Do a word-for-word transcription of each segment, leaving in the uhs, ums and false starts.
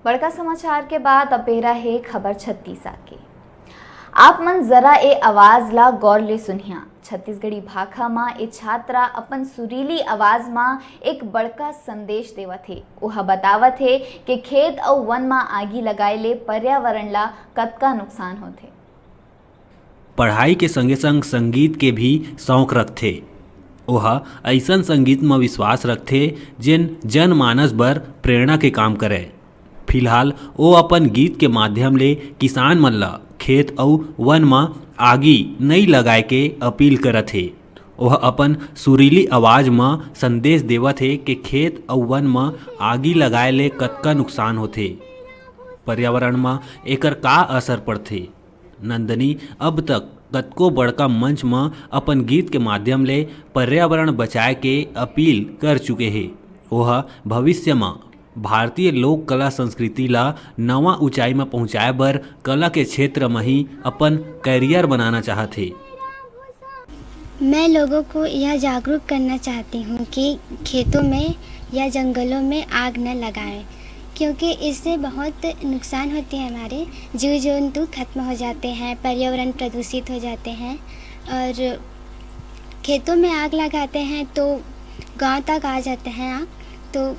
बड़का समाचार के बाद अब बेरा हे खबर छत्तीसा के। आप मन जरा ए आवाज ला गौर ले सुनिया। छत्तीसगढ़ी भाखा म ए छात्रा अपन सुरीली आवाज म एक बड़का संदेश देवत हे। ओहा बतावत हे कि खेत अउ वन म आगी लगाए ले पर्यावरण ला कतका नुकसान होथे। पढ़ाई के संगे संग संगीत के भी शौक रखथे। ओहा अइसन संगीत म विश्वास रखथे, जेन जनमानस बर प्रेरणा के काम करय। फिलहाल ओ अपन गीत के माध्यम ले किसान मन ल खेत अउ वन म आगी नइ लगाए के अपील करत हे। ओह अपन सुरीली आवाज म संदेश देवत हे कि खेत अउ वन म आगी लगाए ले कतका नुकसान होथे, पर्यावरण म एकर का असर पड़थे। नंदनी अब तक कतको बड़का मंच म अपन गीत के माध्यम ले पर्यावरण बचाए के अपील कर चुके हे। ओह भविष्य म भारतीय लोक कला संस्कृति ला नवा ऊंचाई म पहुंचाए बर कला के क्षेत्र म ही अपन करियर बनाना चाहत हे। मैं लोगों को यह जागरूक करना चाहती हूँ कि खेतों में या जंगलों में आग न लगाएं, क्योंकि इससे बहुत नुकसान होते हैं। हमारे जीव जंतु खत्म हो जाते हैं, पर्यावरण प्रदूषित हो जाते हैं, और खेतों में आग लगाते हैं तो गांव तक आ जाते हैं आग, तो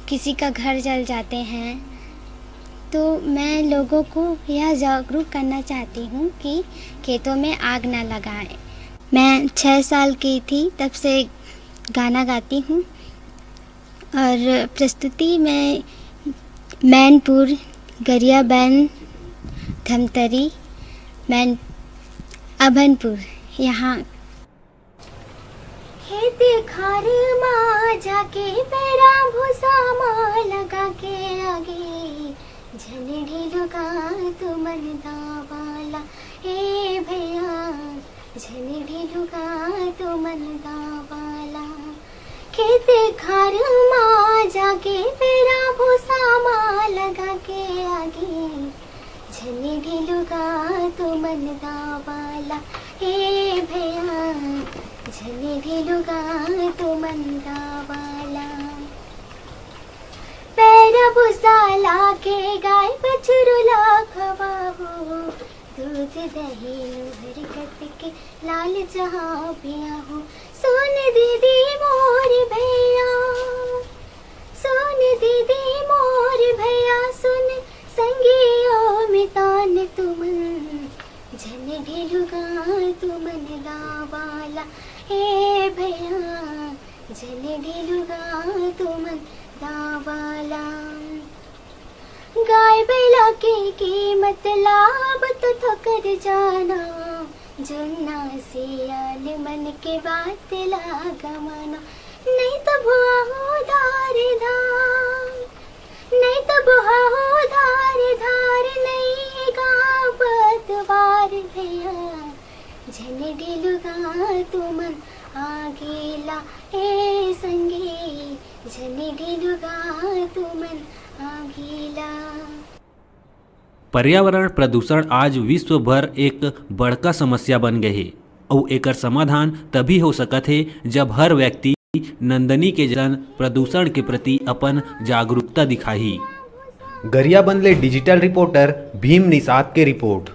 किसी का घर जल जाते हैं। तो मैं लोगों को यह जागरूक करना चाहती हूँ कि खेतों में आग ना लगाएं। मैं छः साल की थी, तब से गाना गाती हूँ। और प्रस्तुति में मैनपुर, गरियाबंद, धमतरी, मैन अभनपुर, यहाँ। खेत खार मा जाके पैरा भूसा मा लगा के आगे, झन ढिलुगा तुमन दावाला, ए भैया, झन ढिलुगा तुमन दावाला। खेत खार मा जाके पैरा भूसा मा लगा के आगे, झन ढिलुगा तुमन दावाला, ए भैया, झन ढिलुगा तुमन दावाला। पैरा भूसा लाके गाय बछरू ला खवाहू, दूध दही लोहर कत के लाल जहाँ पियाहू। सुन दीदी मोर भैया, सुन दीदी मोर भैया, सुन संगियो मितान तुमन, झन ढिलुगा तुमन दावाला, ए भैया, झन ढिलुगा तुमन दावाला। गाय बैला के कीमत ला अब तो थोकर जाना, जुन्ना सियान मन के बात ला गमाना। नहीं तो भुआ हो धार धार, नहीं तो भुआ हो धार धार, नहीं गाँव पतवार भैया, झन ढिलुगा तुमन आगेला, ए संगी, झन ढिलुगा तुमन आगेला। पर्यावरण प्रदूषण आज विश्व भर एक बड़का समस्या बन गए हे, अउ एकर समाधान तभी हो सकत हे, जब हर व्यक्ति नंदनी के जन प्रदूषण के प्रति अपन जागरूकता दिखाही। गरियाबंद ले डिजिटल रिपोर्टर भीम निषाद के रिपोर्ट।